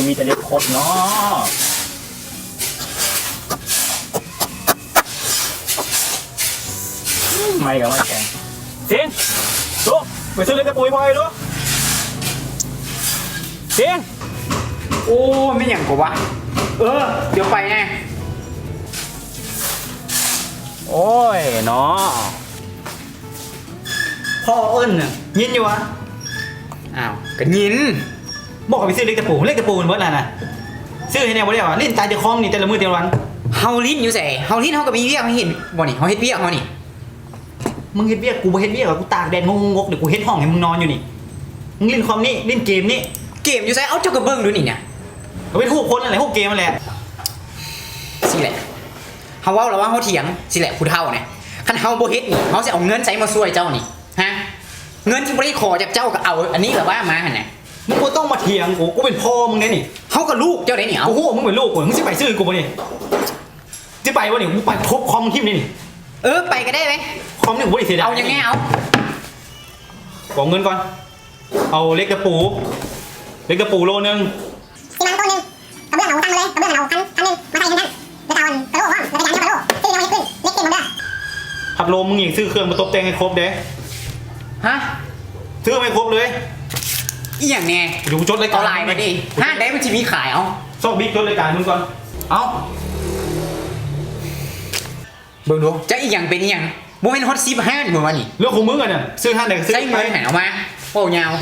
ມີແຕ່ເຫຼັກຂົດເນາະ. ໄມ້ກໍໄມ້ແຂງ. ສິງ ລຸກ ໄປຊື້ເຫຼັກຕະປູໃຫ້ພໍ່ເອງດູ. ສິງ ໂອ້ ແມ່ນຫຍັງກໍວະ. ເອີ ດຽວໄປແນ່. ໂອ້ຍເນາະ. ພໍ່ເອີ້ນນະ ຍິນຢູ່ຫວາ? ອ້າວ ກໍຍິນ. ບອກໃຫ້ໄປຊື້ເຫຼັກຕະປູ ເຫຼັກຕະປູມັນເບິດແລ້ວນະ. ຊື້ໃຫ້ແດ່ບໍ່ໄດ້ຫວາ? ຫຼິ້ນຕາຍແຕ່ຄອມນີ້ແຕ່ລະມື້ແຕ່ລະວັນ. ເຮົາຫຼິ້ນຢູ່ໃສ? ເຮົາຫຼິ້ນ ເຮົາກໍມີວຽກ ເຮົາເຫັນບໍ່ນີ້? ເຮົາເຮັດວຽກເຮົານີ້. ມຶງເຮັດວຽກ ກູບໍ່ເຮັດວຽກ ກູຕາກແດດງົກໆ ນີ້ ກູເຮັດຫ້ອງໃຫ້ມຶງນອນຢູ່ນີ້. ມຶງຫຼິ້ນຄອມນີ້ ຫຼິ້ນເກມນີ້. ເກມຢູ່ໃສ? ເອົາ ເຈົ້າກໍເບິ່ງດູນີ້ນະ. ກໍເປັນຮູບຄົນນັ້ນແຫຼະ ຮູບເກມນັ້ນແຫຼະ. ຊີ້ແຫຼະ ເຮົາເວົ້າລະວ່າເຮົາຖຽງ ຊີ້ແຫຼະຜູ້ເຖົ້ານະ. ຄັນເຮົາບໍ່ເຮັດນີ້ ເຮົາຊິເອົາເງິນໃສມາຊ່ວຍເຈົ້ານີ້ ຮະ? ເງິນທີ່ບໍ່ໄດ້ຂໍຈາກເຈົ້າກໍເອົາອັນນີ້ລະວ່າມາຫັ້ນນະ. ມຶງບໍ່ຕ້ອງມາຖຽງກູ ກູເປັນພໍ່ມຶງເດ້ນີ້. ເຮົາກໍລູກເຈົ້າເດ້ນີ້. ເອົາ ກູຮູ້ວ່າມຶງເປັນລູກກູ ມຶງຊິໄປຊື້ໃຫ້ກູບໍ່ນີ້? ຊິໄປບໍ່ນີ້? ກູໄປທຸບຄອມມຶງຖິ້ມເດ້ນີ້. ເອີ ໄປກໍໄດ້ເວີຍ. ຄອມນີ້ກູບໍ່ໄດ້ເສຍດາຍ. ເອົາຫຍັງແດ່? ເອົາ ຂໍເງິນກ່ອນ. ເອົາເຫຼັກຕະປູ ເຫຼັກຕະປູໂລໜຶ່ງ. ຊິມາໂຕໜຶ່ງ ກະເບື້ອງເອົາຕັ້ງມາເລີຍ ກະເບື້ອງເອົາພັນ ພັນໜຶ່ງ ມາໃສ່ຫັ້ນ ແລ້ວກໍເອົາອັນກະໂຫຼພ້ອມ ແລ້ວກໍຢາງເດີກະໂຫຼ ຊື້ແນວມາເຮັດພື້ນ ເຫຼັກເຕັມໝົດເດີ. ພັດລົມ ມຶງນີ້ຊື້ເຄື່ອງມາຕົບແຕ່ງໃຫ້ຄົບເດ້. ຮະ? ຊື້ໃຫ້ຄົບເລີຍ. ອີ່ຫຍັງແດ່? ດຽວກູຈົດລາຍການ ເອົາຫຼາຍກວ່ານີ້ ຮ້ານໃດມັນຊິມີຂາຍ? ເອົາ ຊອກບິກ ຈົດລາຍການໃຫ້ມຶງກ່ອນ. ເອົາ ເບິ່ງດູ ຈັກອີ່ຫຍັງເປັນອີ່ຫຍັງ. ບໍ່ແມ່ນຮອດສິບຮ້ານບໍ່ວະນີ້? ເລື່ອງຂອງມຶງອັນນັ້ນ ຊື້ຮ້ານໃດກໍຊື້. ໃຊ້ເງິນຫັ້ນເອົາມາ ເວົ້າຍາວ.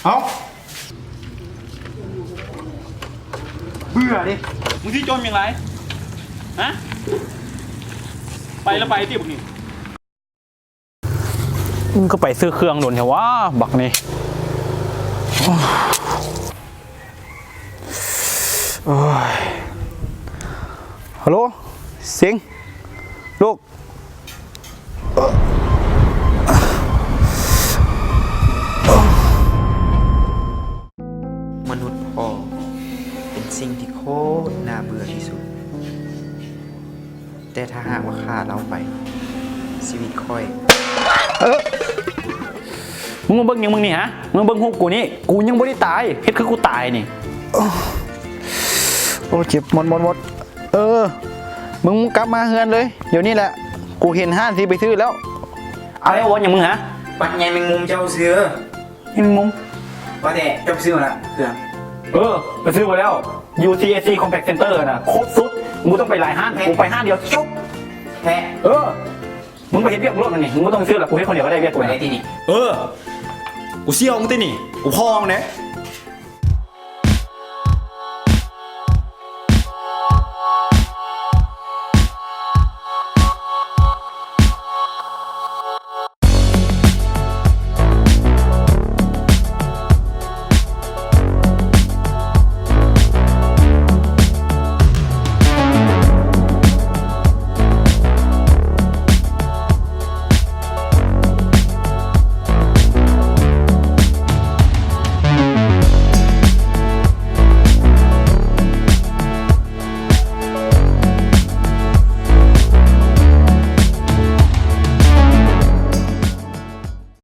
ເອົາ ເບື່ອເດ້. ມຶງຊິຈົ່ມຫຍັງຫຼາຍ? ຮະ? ໄປລະໄປຕິບັກນີ້. ມຶງກໍໄປຊື້ເຄື່ອງດົນແທ້ວະບັກນີ້. ໂອ້ຍ ຮັລໂຫຼ ສິງ ລູກ. ມະນຸດພໍ່ເປັນສິ່ງທີ່ໂຄດໜ້າເບື່ອທີ່ສຸດ. ແຕ່ຖ້າຫາກວ່າຂ້າລາວໄປ ຊີວິດຂ້ອຍ. ເອີ ມຶງມາເບິ່ງຫຍັງມຶງນີ້ຫະ? ມຶງເບິ່ງຮູບກູນີ້ ກູຍັງບໍ່ໄດ້ຕາຍ ເຮັດຄືກູຕາຍນີ້. ໂອ້ ເຈັບໝົດໆ. ເອີ ມຶງກັບມາເຮືອນເລີຍດຽວນີ້ແຫຼະ ກູເຫັນຮ້ານຊິໄປຊື້ແລ້ວ. ອາໄລ ເວົ້າຫຍັງມຶງຫະ? ບັດໃຍແມງມຸມເຈົ້າຊື້. ແມງມຸມ ວ່າແຕ່ເຈົ້າໄປຊື້ມາລະເຄື່ອງ? ເອີ ໄປຊື້ມາແລ້ວ ຢູ່ ຊີເອສຊີ Compact Center ນະ ຄົບສຸດ. ມຶງບໍ່ຕ້ອງໄປຫຼາຍຮ້ານ ກູໄປຮ້ານດຽວຈົບ. ແທ້? ເອີ ມຶງໄປເຮັດວຽກໂລດນີ້ ມຶງບໍ່ຕ້ອງຊື້ລະ ກູເຮັດຄົນດຽວກໍໄດ້ວຽກກູ. ໄປໄດ້ຕິນີ້? ເອີ ກູຊິເອົາມຶງຕິນີ້ ກູພໍ່ມຶງເດ້.